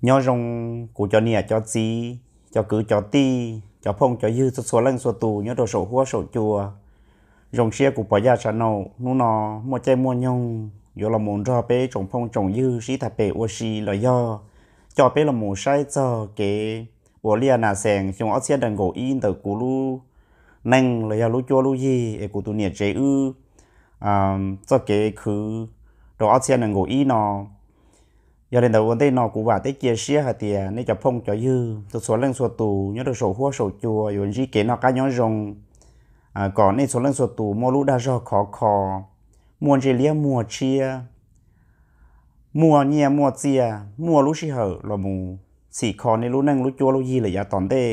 Nyob zoo kuv cov niam cov txiv, cov kwv cov tij, cov phooj cov ywg txhua txhua leej txhua tus nyob rau saum huab saum cua. Zoo siab kuv Pov Yaj Tsa Naum hnub no muaj caij muaj nyoog yuav los mus nrog peb tsoom phooj tsoom ywg sib tham pem ua si los yog coj peb los mus saib txog kev ua liaj nas xees xyoo ob txhiab nees nkaum ib ntawm kuv lub neej los yog lub cuab lub yig es kuv tus niam tsev wb txoj kev khwv rau ob txhiab nees nkaum ib no. Yog li ntawd ua ntej no kuv vam thiab cia siab hais tias nej cov phooj cov ywg txhua txhua leej txhua tus nyob rau saum huab saum cua yuav ntsib kev noj qab nyob zoo, kom nej txhua leej txhua tus muaj lub dag zog khov kho, muaj ntsej liab muag tshiab, muaj nyiaj muaj txiaj, muaj lub sij hawm los mus txhim kho nej lub neej lub cuab lub yig lawm yav tom ntej,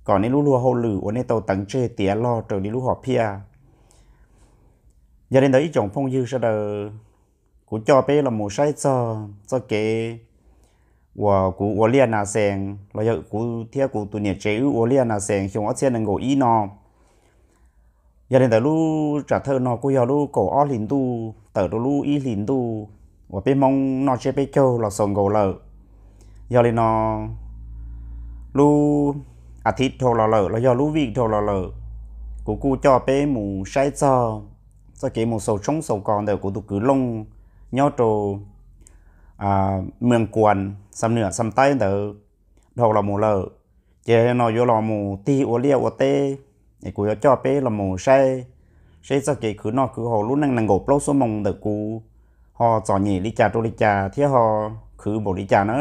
kom nej lub luag hauj lwm uas nej tau teev tseg tiav log raws li lub hom phiaj. Yog li ntawd ib tsoom phooj ywg sawv daws, kuv coj peb los mus saib txog txoj kev uas kuv ua liaj nas xees los yog kuv thiab kuv tus niam tsev wb ua liaj nas xees xyoo ob txhiab nees nkaum ib no. Yog li ntawd lub tsam thawj no kuj yog lub kaum ob hlis ntuj tawm rau lub ib hlis ntuj uas peb Hmoob noj tsiab peb caug los xaus nkaus lawm. Yog li no lub as thiv dhau los lawm los yog lub vij dhau los lawm, kuv kuj coj peb mus saib txog txoj kev mus xaus tshoob xaus kos ntawm kuv tus kwv Looj nyob rau Mees Kuas, Xam Nwam Xam Taib ntawd dhau los mus lawm. Ces no yuav los mus tig ua liaj ua teb, es kuv yuav coj peb los mus saib seb txoj kev khwv noj khwv haus lub neej nees nkaum plaub xuab moos ntawm kuv ho txom nyem li cas rau li cas thiab ho khwv npaum li cas na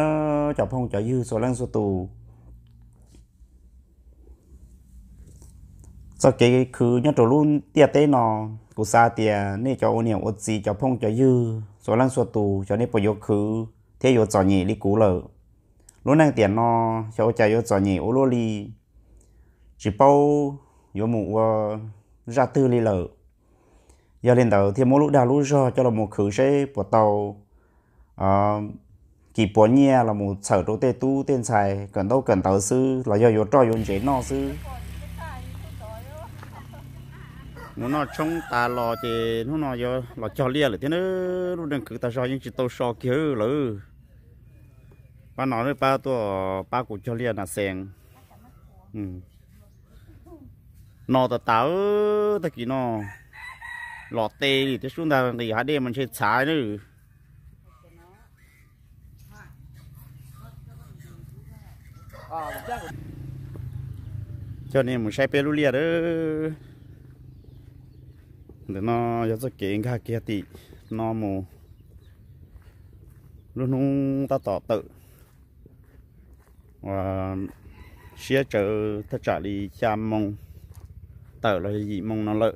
cov phooj cov ywg txhua leej txhua tus. Txoj kev khwv nyob rau lub ntiaj teb no, kuv xav tias nej cov ua niam ua txiv cov phooj cov ywg txhua leej txhua tus xyov nej puas yuav khwv thiab yuav txom nyem li kuv lawm. Lub neej tiam no xyov ua cas yuav txom nyem ua luaj li, tsis paub yuav mus ua zaj twg li lawm. Yog li ntawd thiaj muab lub dag lub zog coj los mus khwv seb puas tau kis puas nyiaj los mus txhawm rau tej tub tej ntxhais kawm ntaub kawm ntawv xwb los yog yuav roj yuav ntsev noj xwb. Mus noj tshoob tas los ces hnub no yuav los cog liaj lawm thiab na. Lub neej khwv tag zog yeej tsis tau so kiag lawm. Pab no pab tuaj pab kuv cog liaj nas xees. No tas tas, tag kis no los tes li thiab sub ntag nqis hav dej mas ntshe txhav na. Coj nej mus saib peb lub liaj a. Ntawm no yog txoj kev nkag kiag tim no mus lub hnub tab tom tawm siab tsawv thaj tsam li xya moo tawm los yim moo no lawm.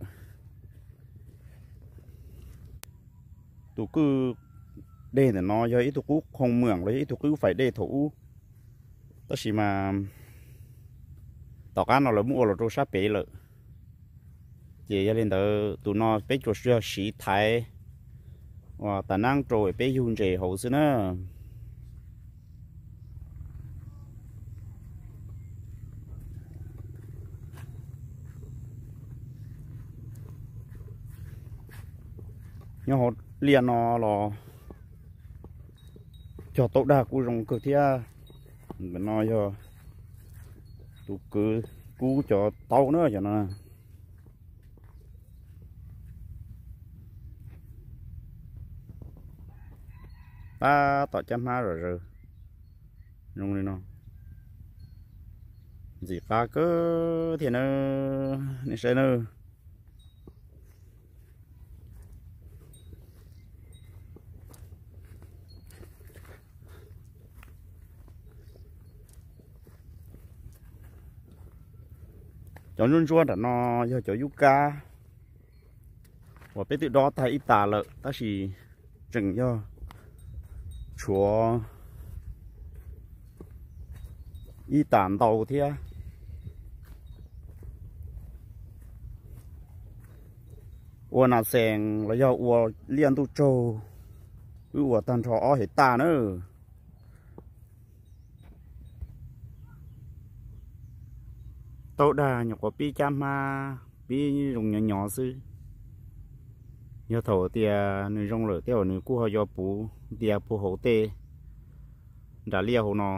Tus kwj deg ntawm no yog ib tug qub qhoo mwam los yog ib tug qub faim dej thaum ub, tab sis mas tom qab no lawv muab ua los rau sab pem lawm. Ces yog li ntawd tus no peb tsuas yog siv thaiv ua tas nab rau peb yug ntses hauv xwb na. Nyob hauv liaj no los cog taub dag kuj zoo kawg thiab. Ntawm no yog tus kwv kub cov taub na cov no. Tab tom cab hmab zom zaws zoo li no, ntxim qab kawg thiab na, nej saib na. Cov ntsuab ntsuab nram no yog cov yub kab uas peb twb dob tag ib tas lawm tab sis tseem yog tshuav ib tas ntau thiab. Ua nas xees los yog ua liaj ntuj tsaug, wb ua tag nrho ob hev taj na. Taub dag nyuam qhuav pib cab hmab, pib zoo nyob nyob xwb. Yog thaum tias nws zoo lawm tej zaum nws kuj ho yuav puv ntias puag hauv tej nram liaj hauv no.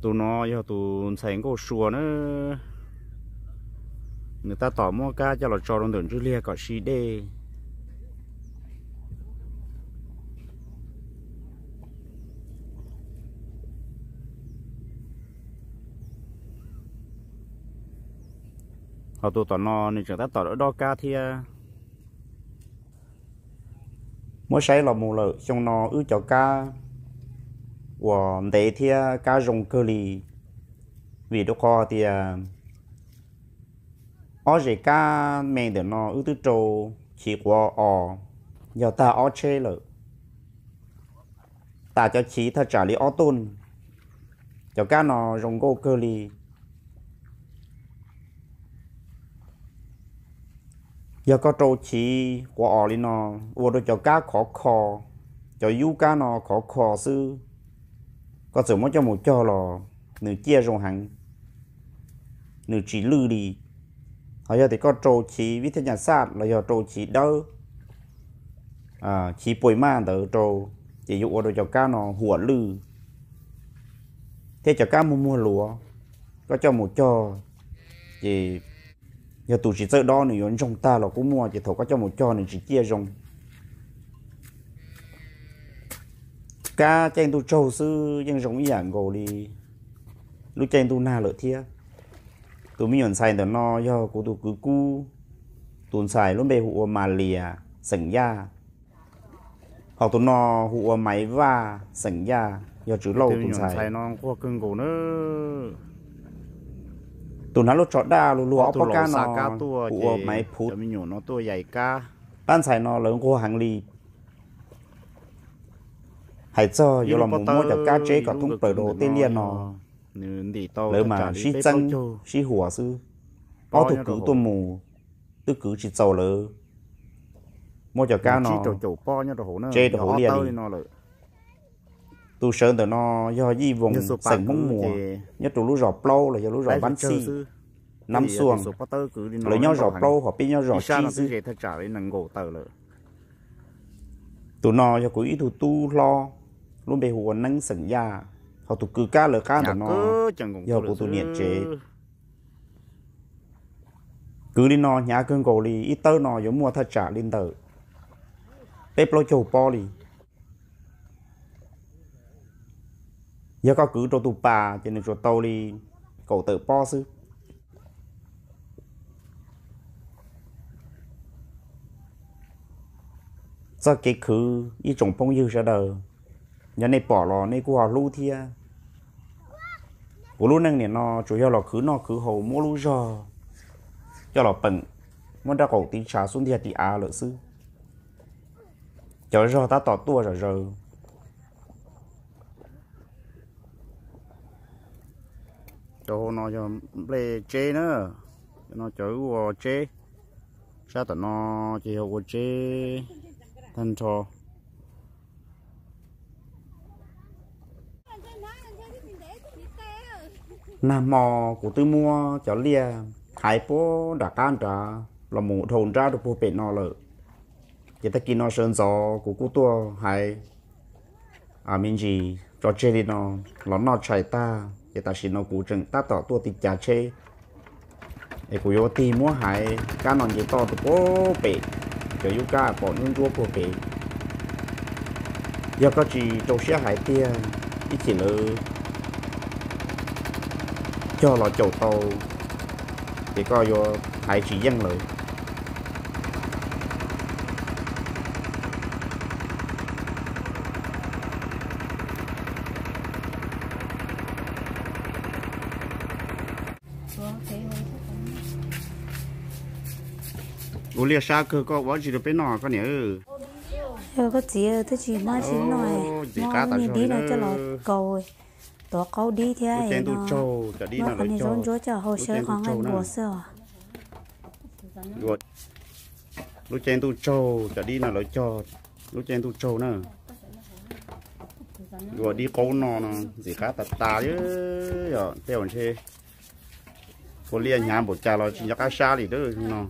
Tus no yog tus ntxhais nkauj sua na, nws tab tom muab kab coj los tso rau ntawm ntsuj liag kom si dej. Ho tus tom no nws tseem tab tom dob kab thiab. Muab saib los mus lawm xyoo no wb cov kab uas ntev thiab kab zoo kawg li, vim rau qhov tias ob zes kab me ntawm no wb twb rau chiv quav os yog tag ob tsheb lawm. Tas cov chiv thaj tsam li ob tuj, cov kab no zoo nkauj kawg li. Yog koj rau chiv quav os li no, ua rau cov kab khov kho, cov yub kab no khov kho xwb, koj txawm muab coj mus cog los nws ciaj zoo heev, nws tsis lwj li. Ho yog tias koj rau chiv vib thab nyas xaj los yog rau chiv dawb, chiv puas maj ntawd rau, ces yuav ua rau cov kab no huam lwj thiab cov kab muag muag luav, koj coj mus cog ces yog tus tsis txawj dob nws yuav ntsoog tag los kuj muaj, ces thaum koj coj mus cog nws tsis ciaj zoo. Kab caij ntuj tsaug xwb yeej zoo ib yam nkaus li lub caij ntuj nag lawm thiab. Tus me nyuam ntxhais ntawm no yog kuv tus kwv Kub, tus ntxhais lub npe hu ua Mas Lias xeem Yaj, ho tus no hu ua Maiv Vaj xeem Yaj, yog Tswv Lauj tus ntxhais. Tus hnav lub tsho daj luag luag ob pob kab no hu ua Maiv Phuv. Pab ntxhais no lawv nquag heev li. Hais txog yuav los mus muab cov kab tseb kom thoob plaws rau tej liaj no, lawv mas sib txeeb sib huas xwb. Ob tug kwv tuaj mus twb kwv tsis txaus lawv muab cov kab no tseb rau hauv liaj li. Tus sawv ntawm no yog Yij Voos xeem Hmoob Muas, nyob rau lub zos plaub los yog lub zos Npab Txhij, Nab Xuaj. Lawv nyob zos plaub ho peb nyob zos tsib xwb. Tus no yog kuv ib tug tub hlob, lub npe hu ua Neeb xeem Yaj, ho tus kwv kab lawv qab ntawm no yog kuv tus niam tsev. Kwv li no hnyav kawg nkaus li, ib tawb no yuav muaj thaj tsam li ntawm peb plaub caug pob li. Yog koj kwv rau tus pas ces nws tsuas tau li kaum tawm pob xwb. Txoj kev khwv ib tsoom phooj ywg sawv daws, yog nej pom los nej kuj ho hlub thiab. Kuv lub neej niam no tsuas yog los khwv noj khwv haus, muab lub zog coj los peem, muab nrab qaum tiv tshav xub ntiag tiv av lawm xwb. Cov zog tab tom tuaj zom zaws. Cov hauv no yog nplej tseb na, cov no cov ua tseb, sab tom no ces yog ua tseb tag nrho. Nag hmo kuv twb muab cov liaj haiv puag nram qab nrad los mus dhau nrab rau puag pem no lawm. Ces tag kis no sawv ntxov kuv kuj tuaj haiv me ntsis tso tseg li no los noj tshais tag, ces tam sim no kuv tseem tab tom tuaj tiv cav tsheb. Es kuv yuav tig muab haiv kab no nce toj rau puag pem, cov yub kab pom ntsuab ntsuab puag pem. Yog koj tsis rau siab haiv tiag, ib chim lawv cog los caum tau, ces koj yuav haiv tsis yeej lawm. Ua liaj sab kawg, koj ua tsi rau peb noj koj niam? Koj txiv twb tsis hmab tsis noj, muab niag dib no coj los kaus, tuav qaub dib thiab, muab qhov niag zaub ntsuab coj hau sawv qhov nqaij npua xwb os. Lub caij ntuj tsaug cov dib no lawv cog, lub caij ntuj tsaug na, ua dib qaub no no ntxim qab tas tas li. Yog tej zaum ntshe Ua liaj hnyav npaum cas los tsis nco qab sab li no.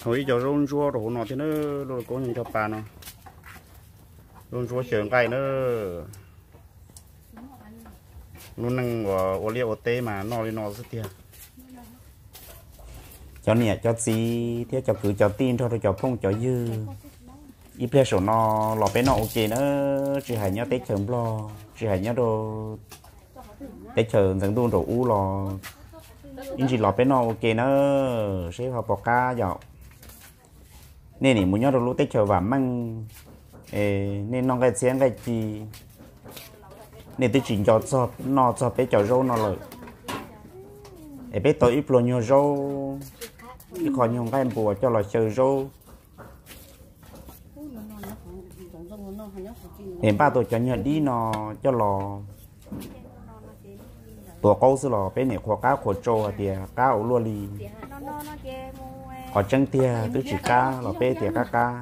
Hau ib co zaub ntsuab rau hauv no thiab na, lub lauj kaub nyob nrog pas no. Zaub ntsuab xyaw nqaij na. Lub neej uas ua liaj ua teb mas noj li no xwb tiag. Cov niam cov txiv thiab cov kwv cov tij nrog rau cov phooj cov ywg, ib pliag saum no los peb noj ua ke na, tsis hais nyob teb chaws Nplog, tsis hais nyob rau teb chaws ntxeev ntuj nraum ub los ib ntsis los peb noj ua ke na, seb ho puas qab yom. Nej nim mus nyob rau lub teb chaws vam meej, nej noj nqaij txhiab nqaij ci, nej twb tsis nco txog noj txog peb cov zaub no lawm. Es peb tau ib pluag nyuag zaub, ib qho nyuag nqaij npua coj los xyaw zaub, es npaj tau cov nyuag dib no coj los tuav qaub xwb los peb nim qhuas qab qhuas tsau hais tias qab ua luaj li. Qhov tseeb tiag twb tsis qab los peb tias qab qab.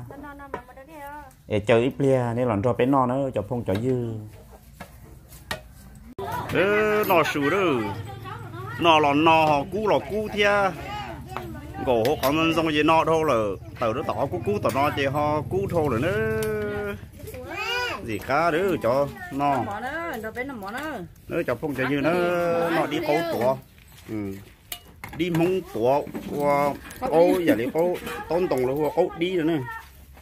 Es caw ib pliag nej los nrog peb noj na cov phooj cov ywg. Noj su lawm, noj los no ho kub los kub thiab. Nkaum hauv qhov ntxoov ntxoo ces no dhau lawm, tawm rau tom qhov kub kub tom no ces ho kub dhau lawm na. Ntxim qab cov no, cov phooj cov ywg na, noj dib qaub tuav, dib Hmoob tuav ua qaub yam li qaub taub ntoo los hu ua qaub dib no na,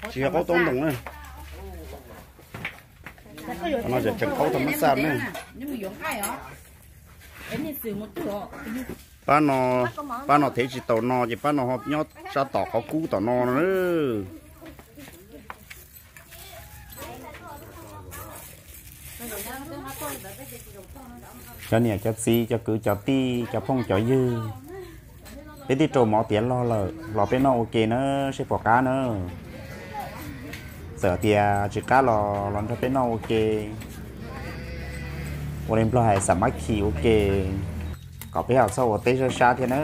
tsis yog qaub taub ntoo na. No tseem qaub tau mab xaj na. Pab no, pab no thev tsis tau no ces pab no ho nyob sab tom qhov kub tom no na. Cov niam cov txiv cov kwv cov tij cov phooj cov ywg, peb twb rau mov tiav log lawm los peb noj ua ke na, seb puas qab na. Txawm tias tsis qab los los nrog peb noj ua ke, ua li Nplog hais xam mab khi ua ke, kom peb ho txhob ua teb sab sab thiab na.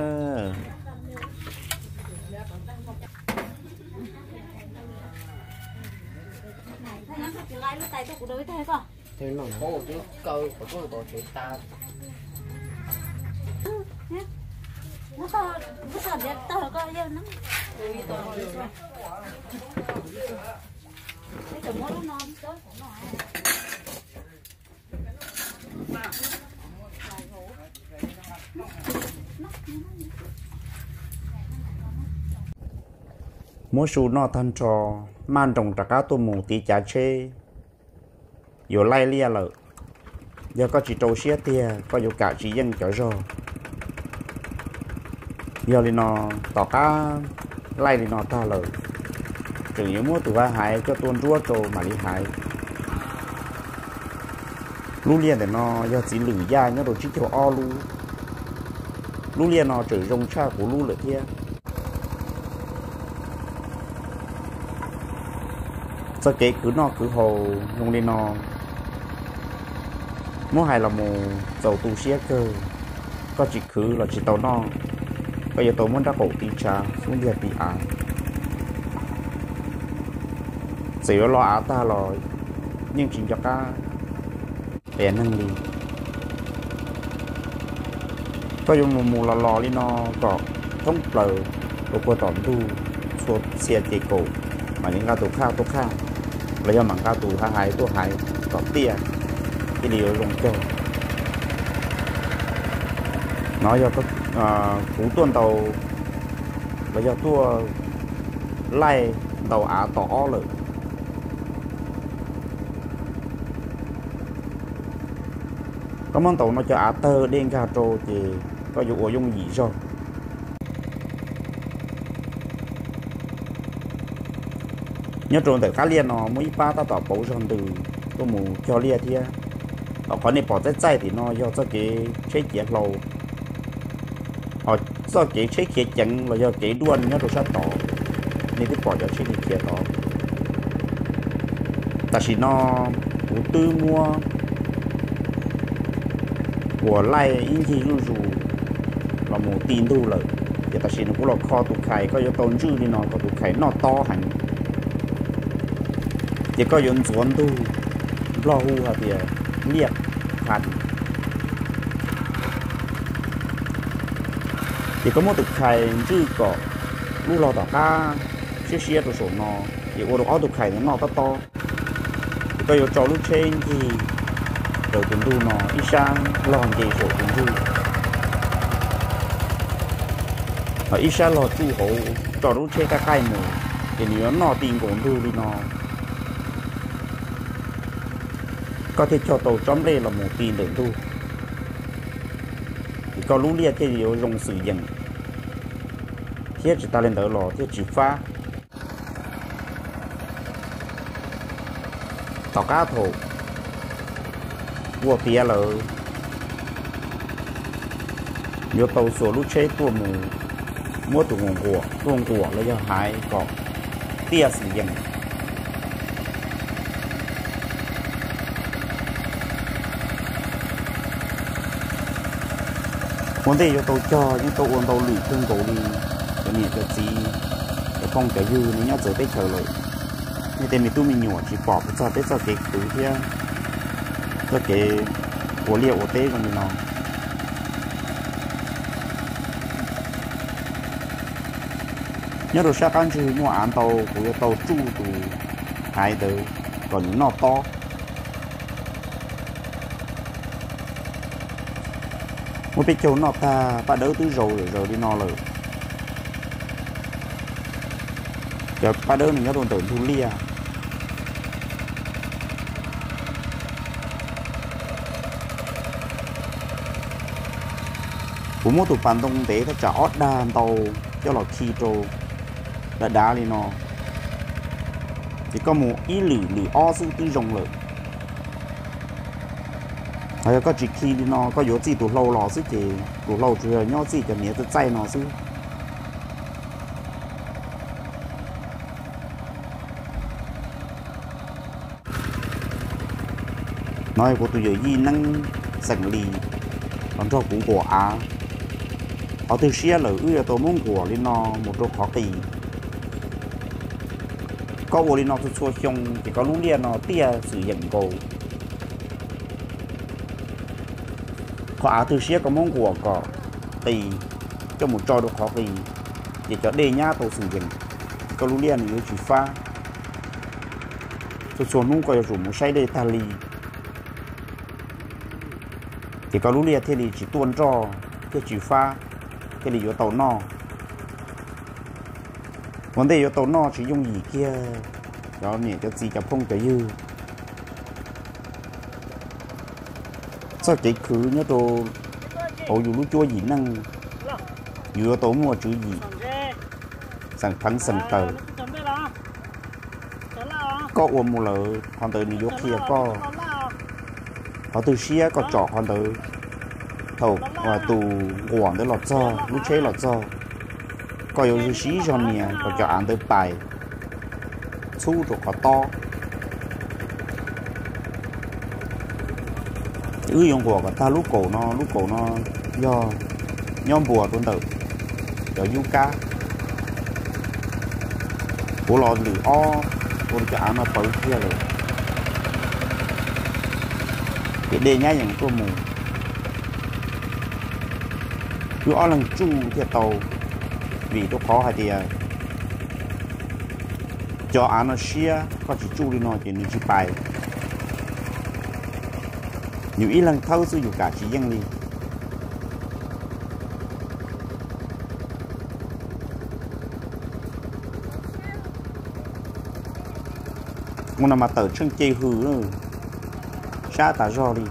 Muab su noj tag nrho, maj nroos rov qab tuaj mus tiv cav tsheb, yuav laij liaj lawm. Yog koj tsis rau siab tiag koj yuav kam tsis yeej cov zog. Yog li no, tom qab laij li no tag lawm, tseem yuav muab tus haiv haiv coj tuaj nruab rau mam li haiv. Lub liaj ntawm no yog txiv lwm yaj nyob rau tsib caug ob lub. Lub liaj no tseem zoo tshaj kuv lub lawm thiab. Txoj kev khwv noj khwv haus zoo li no, muab hais los mus txaus tu siab kawg. Koj tsis khwv los tsis tau noj, koj yuav tau muab nrab qaum tiv tshav xub ntiag tiv av. Txawm yuav lo av tag los yeej tsis nco qab qias neeg li. Koj yuav mus mus los los li no kom thoob plaws rau puag tom ntug txhua txhia ces kaum mam li nqa tus qhaj tuaj qhaj, los yog mam nqa tus haiv haiv tuaj haiv tom tiaj, thiaj li yuav zoo cog. No yog kuv tuaj ntaus los yog tuaj laij ntaus av tom ob lawm. Koj muab ntaus no cov av tawg dej nkag rau ces koj yuav ua yooj yim zog. Nyob rau ntawm qab liaj no muaj ib pab tab tom pauv zog ntws tuaj mus cog liaj thiab. Ho qhov nej pom txaij txaij tim no yog txoj kev tsheb ciav hlau, ho txoj kev tsheb khiav ceev los yog kev duaj nyob rau sab tod, nej twb pom cov tsheb li khiav tod. Tam sim no kuv twb muab ua laij ib ncig zuj zus los mus ti ntug lawm, ces tam sim no kuv los kho tus khais, koj yuav tau ntswj li no kom tus khais noj tob heev. Ces koj yuav ntxuav ntug, Nplog hu hais tias liaj qha. Ces koj muab tus khais ntswj kom lub log tom qab siab siab rau saum no, ces ua rau ob tug khais ntawd noj tob tob. Ces koj yuav tso lub tsheb ncig raws tus ntug no, ib sab log nce saum tus ntug, ho ib sab log tsuj hauv, tso rau lub tsheb qaij qaij mus, ces nws yuav noj ti nkaus ntug li no. Koj thiaj cog tau tsob nplej los mus ti ntawm ntug, ces koj lub liaj thiaj yuav zoo xwm yeem, thiab tsis tas li ntawd los thiaj tsis fab. Tom qab thaum ua tiav lawm, yuav tau xuas lub tsheb tuaj mus muab tus nquam tuaj nquam los yog haiv kom tiaj xwm yeem. Ua ntej yuav tau cog yeej tau ua ntau lwm kawg nkaus li. Cov niam cov txiv, cov phooj cov ywg nej nyob txawv teb chaws lawm, nej tej me tub me nyuam tsis pom kuv txog peb txoj kev khwv thiab txoj kev ua liaj ua teb zoo li no. Nyob rau sab qab ntswg muaj av ntau, kuv yuav tau tsuj tus haiv ntawd kom nws noj tob. Muab peb caug noj tag, paj dawb twb zaus zom zaws li no lawm. Cov paj dawb no nyob rau ntawm ntug liaj. Kuv muab tus pas ntoo ntev thaj tsam ob dag ntau coj los khi rau dav dav li no, ces koj mus ib lwm lwm ob xwb twb zoo lawm. Ho yog koj tsis khi li no, koj yuav txij tus hlau los xwb ces tus hlau tsuas yog nyob txij cov hniav txaij txaij no xwb. No yog kuv tus yawm yij Neeb xeem Lis los nrog kuv nquam av. Qhov twg siab lawm wb yuav tau muab nquam li no mus rau qhov qis. Koj ua li no txhua txhua xyoo ces koj lub liaj no tiaj xwm yeem nkaus. Qhov av twg siab koj muab nquam kom qis, coj mus tso rau qhov qis, ces cov dej nyab tau xwm yeem, ces koj lub liaj nws yuav tsis fab. Txhua txhua hnub koj yuav tsum mus saib dej tag li, ces koj lub liaj thiaj li tsis tuaj nroj, thiaj tsis fab, thiaj li yuav tau noj. Ua ntej yuav tau noj tsis yooj yim kiag, cov niam cov txiv cov phooj cov ywg. Txoj kev khwv nyob rau hauv yus lub cuab yim neej, yus yuav tau muaj tswv yim xeem pheev xeem tawm. Koj ua mus lawm qhov ntawd nws yuav qhia koj, qhov twg siab koj tsom qhov ntawd. Thaum tus nquam ntawd los txog, lub tsheb los txog, koj yuav siv zog nias kom cov av ntawd pais txhub rau qhov tob. Wb yuav nquam kom tag lub kaum no, lub kaum no yog nyob npuas rau ntawm cov yub kab. Kuv los lwm ob ua rau cov av no pawv kiag lawm, ces dej nyab yees tuaj mus. Wb ob leeg tsuj thiaj tau, vim rau qhov hais tias cov av no siab, koj tsis tsuj li no ces nws tsis pais. Yus ib leeg thawb xwb yus kam tsis yeej li. Ua no mas tawm tsheej ce hws, sab tas zog li.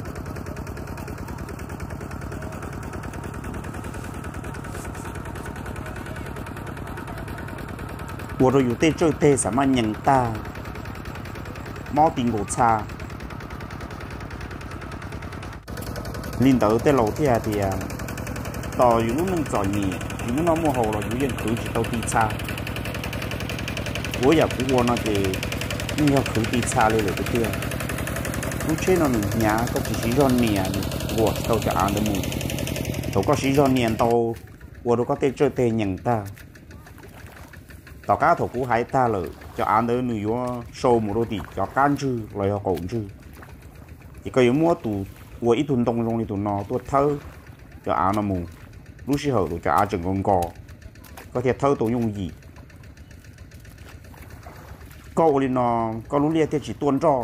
Ua rau yus tej tsawj teg xam maj nyees tag, mob ti nkaus txha. Li ntawd tej laus thiaj hais tias, tos yus lub neej txom nyem, yus lub noj muaj haus los yus yeej khwv tsis tau ti txha. Ua yam kuv ua no ces Yeej yog khwv ti txha li lawm tiag tiag. Lub tsheb no nws hnyav, koj tsis siv zog nias nws nquam tsis tau cov av ntawd mus. Thaum koj siv zog nias ntau, ua rau koj tej tsawj teg nyees tag. Tom qab thaum kuv hais tag lawm, cov av ntawd nws yuav sau mus rau tim cov qab ntswg los yog qaum ntswg. Ces koj yuav muab tus, ua ib tug ntoo zoo li tus no tuaj thawb cov av no mus. Lub sij hawm tus cov av tseem nkaus nkos, koj thiaj thawb tau yooj yim. Koj ua li no, koj lub liaj thiaj tsis tuaj nroj.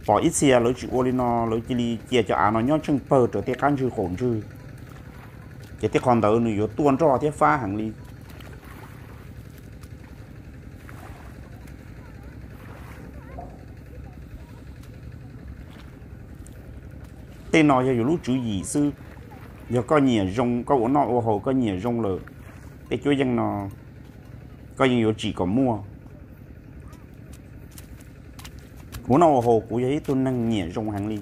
Pom ib txhia lawv tsis ua li no, lawv cia li cia cov av no nyob tsheej pawg raws tej qab ntswg qaum ntswg, ces tej qhov ntawd nws yuav tuaj nroj thiab fab heev li. Tej no yog yus lub tswv yim xwb. Yog koj nyiam zoo, koj ua noj ua haus koj nyiam zoo lawm, tej cuab yeej no koj yeej yuav tsim kom muaj. Ua noj ua haus kuv yog ib tug neeg nyiam zoo heev li.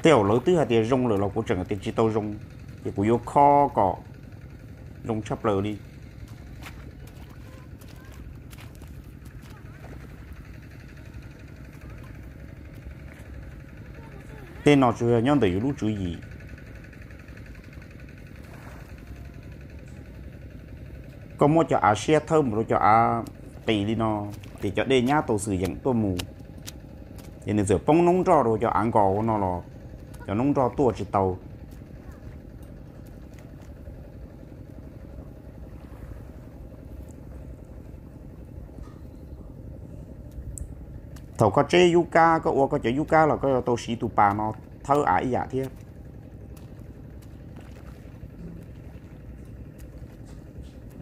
Tej zaum lawv twb hais tias zoo lawm los kuv tseem tias tsis tau zoo, ces kuv yuav kho kom zoo tshaj plaws li. Tej no tsuas yog nyob ntawm yus lub tswv yim. Koj muab cov av siab thawb mus rau cov av qis li no, ces cov dej nyab tau xwm yeem tuaj mus, ces nws txawm poob noob nroj rau cov av nkos ua no los cov noob nroj tuaj tsis tau. Thaum koj tseb yub kab, koj ua koj cov yub kab los koj yuav tau siv tus pas no thawb av ib yam thiab.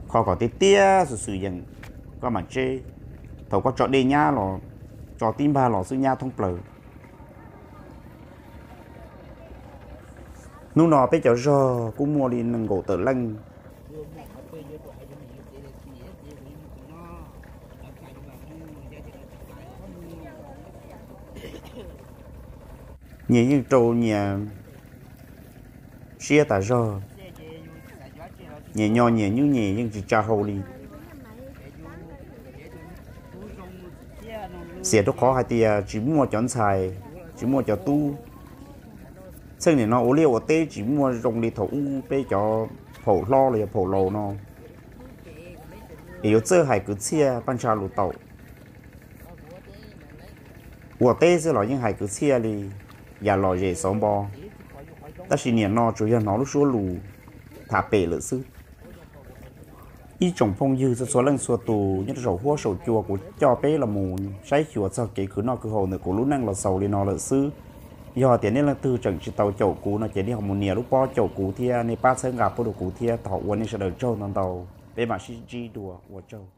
Kho kom tiag tiag xwm xwm yeem koj mam tseb. Thaum koj tso dej nyab los, tso tib npag los xwb nyab thoob plaws. Hnub no peb cov zog kuj muaj li nees nkaum tawm leej. Nyias yeej rau nyias siab tas zog, nyias nyo nyias nyuj nyem yeej tsis tsa hau li. Xiam rau qhov hais tias tsis muaj cov ntxhais, tsis muaj cov tub. Txheej niam no ua liaj ua teb tsis muaj zoo li thaum ub peb cov phaum hlob los yog phaum laus no, es yuav txawj hais kwv txhiaj paj ntsha lus taum. Ua teb xwb los yeej hais kwv txhiaj li yam lom zem xov npo, tab sis niam no tsuas yog hnov lub suab lus tham pem lawm xwb. Ib tsoom phooj ywg txhua txhua leej txhua tus nyob rau saum huab saum cua, kuv coj peb los mus saib xyuas txog kev khwv noj khwv haus ntawm kuv lub neej los xaus li no lawm xwb. Yog tias nej leej twg tseem tsis tau caum kuv no ces nej ho mus nias lub pob caum kuv thiab nej pab txhawb nqa pub rau kuv thiab, thov ua nej sawv daws tsaug ntau ntau. Peb mam sib ntsib dua, ua tsaug.